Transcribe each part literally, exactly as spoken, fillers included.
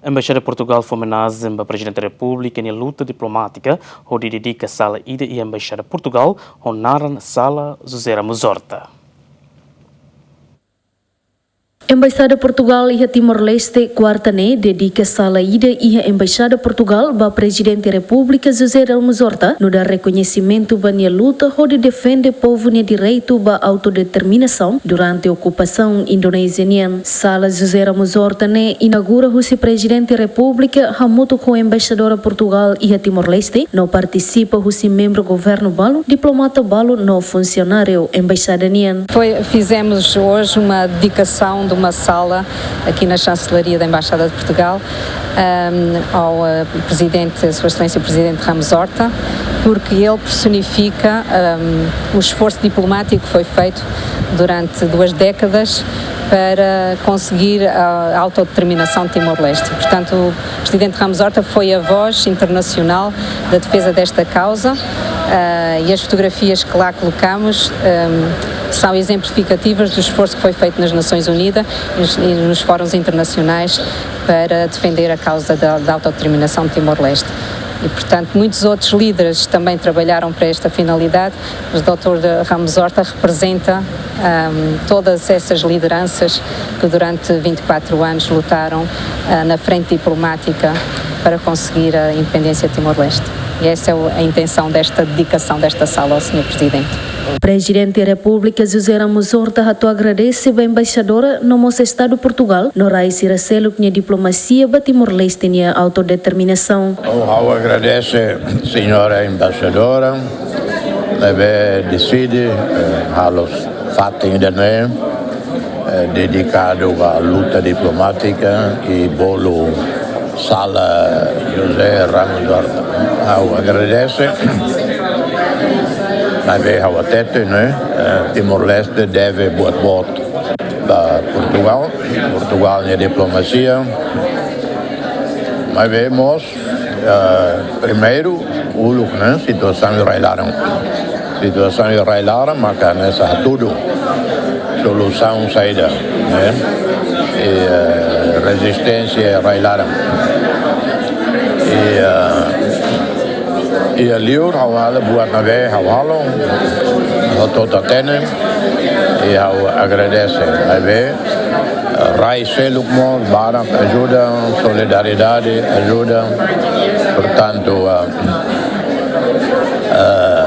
Embaixada Portugal fó omenajen ba Prezidente Repúblika nia luta diplomátika, hodi dedika sala ida iha Embaixada Portugal ho naran Sala José Ramos Horta. Embaixada Portugal iha Timor-Leste, kuarta ne'e, dedika sala ida iha Embaixada Portugal ba Prezidente Repúblika José Ramos Horta, no dá rekoñesimentu ba nia luta hodi defende povu nia direitu ba autodeterminasaun durante okupasaun Indonézia nian. Sala José Ramos Horta ne'e inaugura husi Prezidente Repúblika hamutuk ho Embaixadora Portugal iha Timor-Leste, no partisipa husi membru governu balu, diplomata balu no funsionáriu embaixada nian. Foi, fizemos hoje uma dedicação de uma sala aqui na Chancelaria da Embaixada de Portugal, ahm, ao, eh, Presidente, Sua Excelência Presidente Ramos Horta, porque ele personifica, ahm, o esforço diplomático que foi feito durante duas décadas para conseguir a autodeterminação de Timor-Leste. Portanto, o Presidente Ramos Horta foi a voz internacional da defesa desta causa, ah, e as fotografias que lá colocamos, ahm, são exemplificativas do esforço que foi feito nas Nações Unidas e nos, e nos fóruns internacionais para defender a causa da, da autodeterminação de Timor-Leste. E, portanto, muitos outros líderes também trabalharam para esta finalidade, mas o doutor de Ramos Horta representa, ahm, todas essas lideranças que durante vinte e quatro anos lutaram, ah, na frente diplomática para conseguir a independência de Timor-Leste. E essa é o, a intenção desta dedicação desta sala ao senhor Presidente. Prezidente Repúblika José Ramos Horta hato'o agradese ba embaixadora no mós Estadu Portugal, no rai sira seluk nia diplomasia ba Timor-Leste nia autodeterminasaun. Ha'u agradese señora embaixadora, ne'ebé deside, eh, halo fatin ida-ne'e, eh, dedikadu ba luta diplomátika i bolu Sala José Ramos Horta. Ha'u agradese. Maibé ha'u hatete, ne'e, eh, Timor-Leste deve buat boot ba Portugal, Portugal nia diplomasia. Maibé mós, eh, primeiru, uluk, ne'e, situasaun iha rai-laran. Situasaun iha rai-laran maka hanesan hatudu solusaun saida, ne'e? I, eh, rezisténsia iha rai-laran. I, eh, iha liur ha'u halo buat ne'ebé ha'u halo, ha'u hotu hatene, i ha'u agradese. Maibé, eh, rai seluk mós barak ajuda, solidariedade ajuda. Portantu, eh, eh,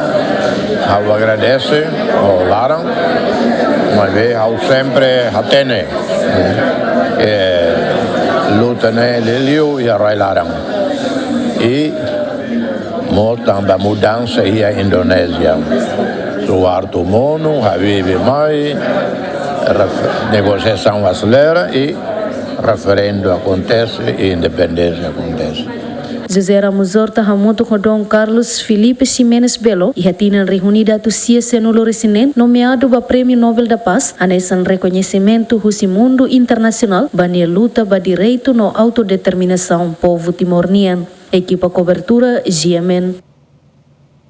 ha'u agradese ho laran, maibé ha'u sempre hatene, eh, luta ne'e liuliu iha rai-laran. I mós tanba mudansa iha Indonézia. Suharto monu, Habibie mai, ref-, negosiasaun aselera i referendu akontese i independénsia akontese. José Ramos Horta hamutuk ho Dom Carlos Filipe Ximenes Belo, iha tinan rihun ida atus sia sianulu-resin-neen, nomeadu ba Prémiu Nobel da Paz, hanesan rekoñesimentu husi mundu internasionál ba nia luta ba direitu no autodeterminasaun povu Timor nian. Ekipa kobertura, G M N.